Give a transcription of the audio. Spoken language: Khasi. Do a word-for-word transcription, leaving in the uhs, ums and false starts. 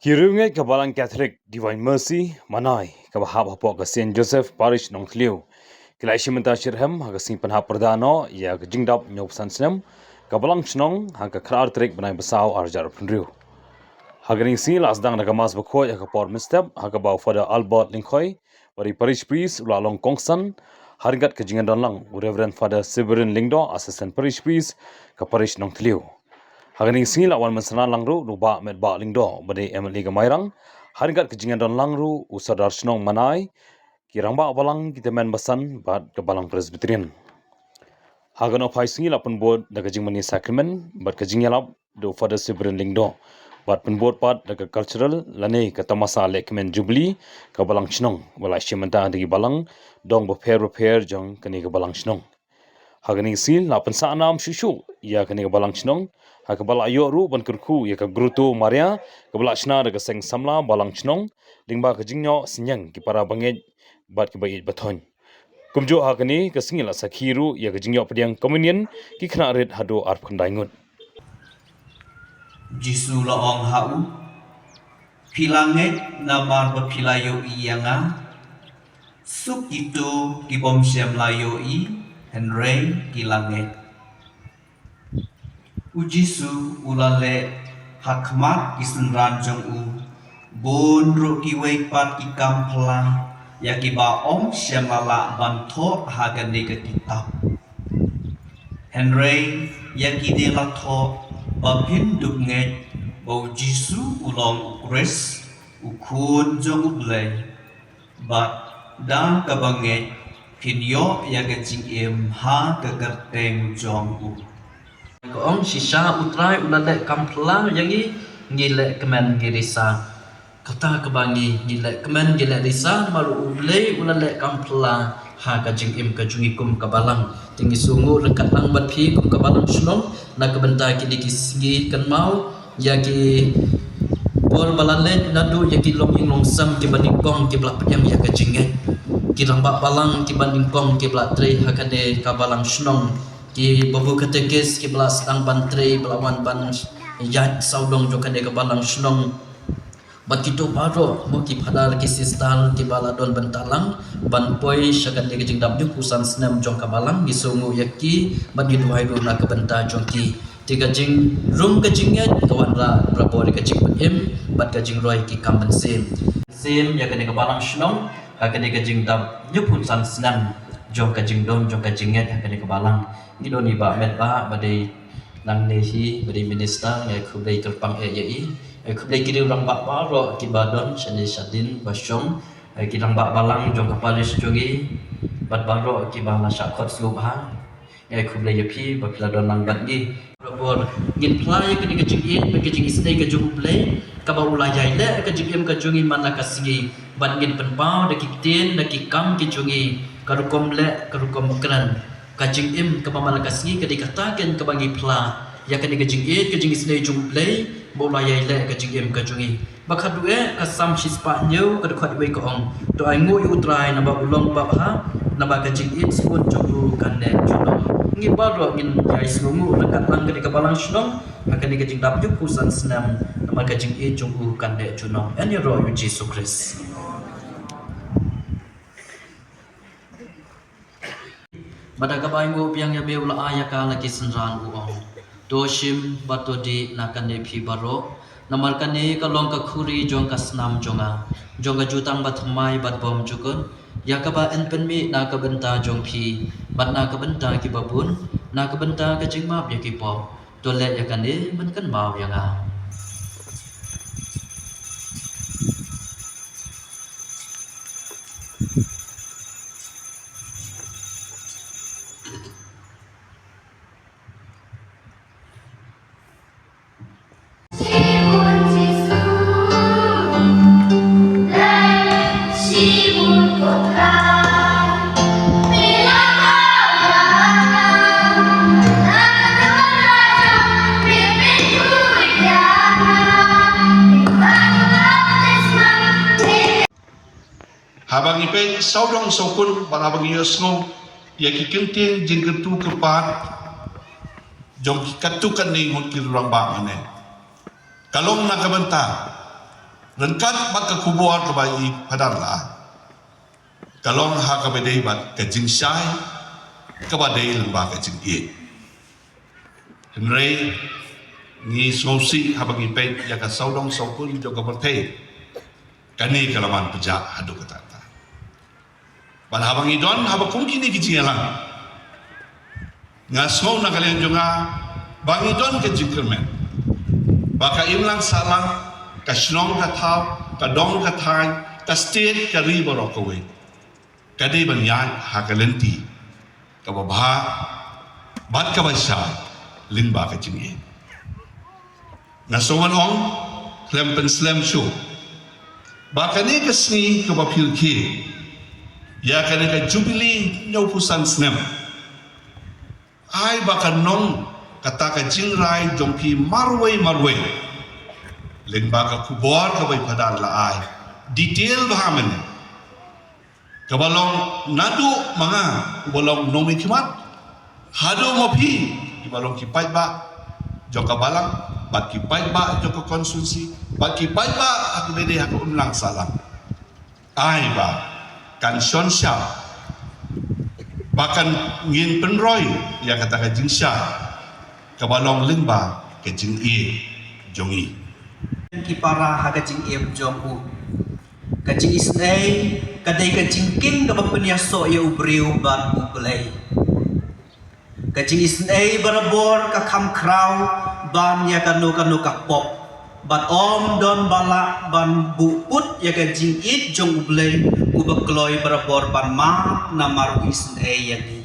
Ki riewngeit ka Balang Catholic Divine Mercy Manai, kaba hap hapoh ka Saint Joseph Parish Nongthliew, ki la ïashim bynta shitrhem ha ka sngi pynhap pyrda noh ïa ka jingdap hynñiewphew san snem ka Balang Shnong ha ka khatar tarik bnai ba saw arhajar arphew hynriew. Ha kane ka sngi la sdang da ka Mass bakhuid ha ka por mynstep, ha kaba u Father Albert Lyngkhoi, ba dei Parish Priest, u la long kongsan ha ryngkat ka jingïadon lang u Reverend Father Severin Lyngdoh, Assistant Parish Priest ka Parish Nongthliew. Ha kane ka sngi la wan mynsngew lang ruh da u Bah Metbah Lyngdoh, ba dei M L A ka Mairang, ha ryngkat ka jingïadon lang ruh u Sordar Shnong Manai, ki rangbah balang, ki tymmen basan bad ka Balang Presbyterian. Ha kano phai sngi la pynbud da ka jingmane sakramen bad ka jingïalap da u Father Severin Lyngdoh, bad pynbud pat da ka cultural lane ka tamasa lehkmen Jubilee ka Balang Shnong, ba la ïashim bynta da ki balang dong bapher bapher jong kane ka Balang Shnong. Ha kane ka sngi la pynsah nam shuh shuh ïa kane ka Balang Shnong, ha kaba la ïoh ruh ban kyrkhu ïa ka Grotto Maria, kaba la shna da ka seng samla Balang Shnong, lyngba ka jingïoh synñiang ki para bangeit bad kiba ïeit bathoh. Kumjuh ha kane ka sngi la sakhi ruh ïa ka jingïoh pdiang communion ki khynnah rit haduh arphew khyndai ngut. Jisu la ong ha u, "Phi la ngeit namar ba phi la ïohi ïa nga? Suk kito ki bym shym la ïohi, hynrei ki la ngeit." U Jisu u la leh ha khmat ki synran jong u bun ruh kiwei pat ki kam phylla, ïa kiba ym shym la lah ban thoh ha kane ka kitab. Hynrei ïa kine la thoh ba phin dup ngeit ba u Jisu u long u Khrist, u Khun jong U Blei, bad da kaba ngeit phin ïoh ïa ka jingim ha ka kyrteng jong u. Ka ong shisha U Trai u la leh kam phylla ïa ngi, ngi leh kmen ngi risa. Kata kaba ngi, ngi leh kmen ngi leh risa, namar U Blei u la leh kam phylla ha ka jingim ka jong ngi kum ka balang. Te ngi sngewnguh ryngkat lang bad phi kum ka Balang Shnong, na ka bynta kine ki sngi kynmaw, ïa ki por ba la leit naduh ïa ki longïing longsem kiba nyngkong kiba la pdiang ïa ka jingngeit. Ki rangbah balang kiba nyngkong kiba la trei ha kane ka Balang Shnong. Ki babu katekis kiba la sdang ban trei, ba la wan ban ïaid sawdong jong kane ka Balang Shnong. Bad kito baroh mo ki phadar ki sister kiba la don bynta lang ban poi sha kane ka jingdap hynñiewphew san snem jong ka balang, ngi sngewnguh ïa ki bad ngi duwai ruh na ka bynta jong ki. Te ka jingrung ka jingngeit ka wanrah barabor ïa ka jingpynim bad ka jingroi ki kam mynsiem. Mynsiem ïa kane ka Balang Shnong ha kane ka jingdap hynñiewphew san snem jong ka jingdon jong ka jingngeit ha kane ka balang. Ngi don i Bah Metbah ba dei nangne hi ba dei minister, ngi ai khublei kyrpang eh ïa i. Ai khublei ki riew rangbah baroh kiba don shane shadien ba shong, ai ki rangbah balang jong ka parish jong i bad baroh kiba la shah khot sngewbha. Ngi ai khublei ïa phi ba phi la don lang bad ngi. Barabor ngin phla ïa kane ka jingïeit bad ka jingisynei ka jong U Blei kaba u la ïai leh ka jingim ka jong i man la ka sngi, bad ngin pynpaw da ki ktien da ki kam ki jong i, ka rukom leh ka rukom kren. Ka jingim kaba man la ka sngi ka dei kata keiñ kaba ngi phla ïa kane ka jingïeit ka jingisynei jong U Blei ba u la ïai leh ka jingim ka jong i. Ba khatduh eh ka Salm shispah hynñiew ka dkhot wei ka ong, "To ainguh ïa U Trai naba u long babha, naba ka jingïeit sbun jong u kan neh junom." Ngi baroh ngin ïai sngewnguh ryngkat lang kane ka Balang Shnong ha kane ka jingdap hynñiewphew san snem, namar ka jingïeit jong u kan neh junom. Yn ïaroh ïa U Jisu Khrist. Bad da kaba ainguh biang ïa me u la ai ïa ka la ki synran u ong, "To shim bad to dih na kane phi baroh, namar kane ka long ka khuri jong ka snam jong nga, jong ka jutang bathymmai bad bymjukut, ïa kaba yn pynmih na ka bynta jong phi bad na ka bynta kiba bun, na ka bynta ka jingmap ïa ki pop. To leh ïa kane ban kynmaw ïa nga." Haba ngi peit sawdong sawkun bad haba ngi ïohsngew ïa ki kyntien jingkyrkhu kyrpad jong ki katto katne ngut ki rangbah mane, ka long na ka bynta Ryngkat bad ka khubor kaba i phadar la, ka long ha kaba dei bad ka jingshai kaba dei lyngba ka jingïeit. Hynrei ngi sngewsih haba ngi peit ïa ka sawdong sawkun jong ka pyrthei, kane ka la man pjah haduh katta katta. Bad haba ngi don haba kum kine ki jingïalang, nga sngew na ka liang jong nga ba ngi don ka jingkyrmen ba ka imlang sahlang, ka shnong ka thaw, ka dong ka thaiñ, ka state ka ri baroh kawei, ka dei ban ïaid ha ka lynti kaba bha bad kaba shai lyngba ka jingïeit. Nga sngewbha ban ong khlem pynslem shuh ba kane ka sngi kaba phi rkhie ïa kane ka jubili hynñiewphew san snem, ai ba kan long kata ka jingrai jong phi marwei marwei lyngba ka khubor kaba i phadar la ai detail bha mynne, kaba long naduh ma nga uba long nongmihkhmat haduh ma phi kiba long ki paidbah jong ka balang bad ki paidbah jong ka constituency bad ki paidbah ha kaba dei ha ka imlang sahlang. Ai ba kan shon shap ba kan ngin pynroi ïa kata ka jingshai kaba long lyngba ka jingïeit jong ngi. Ki para ha ka jingim jong u. Ka jingisynei ka dei ka jingkieng kaba pynïasoh ïa u briew bad U Blei. Ka jingisynei barabor ka kham khraw ban ïa kano kano ka pop. Bad ym don ba lah ban buh put ïa ka jingïeit jong U Blei uba kloi barabor ban mad namar u isynei ïa ngi.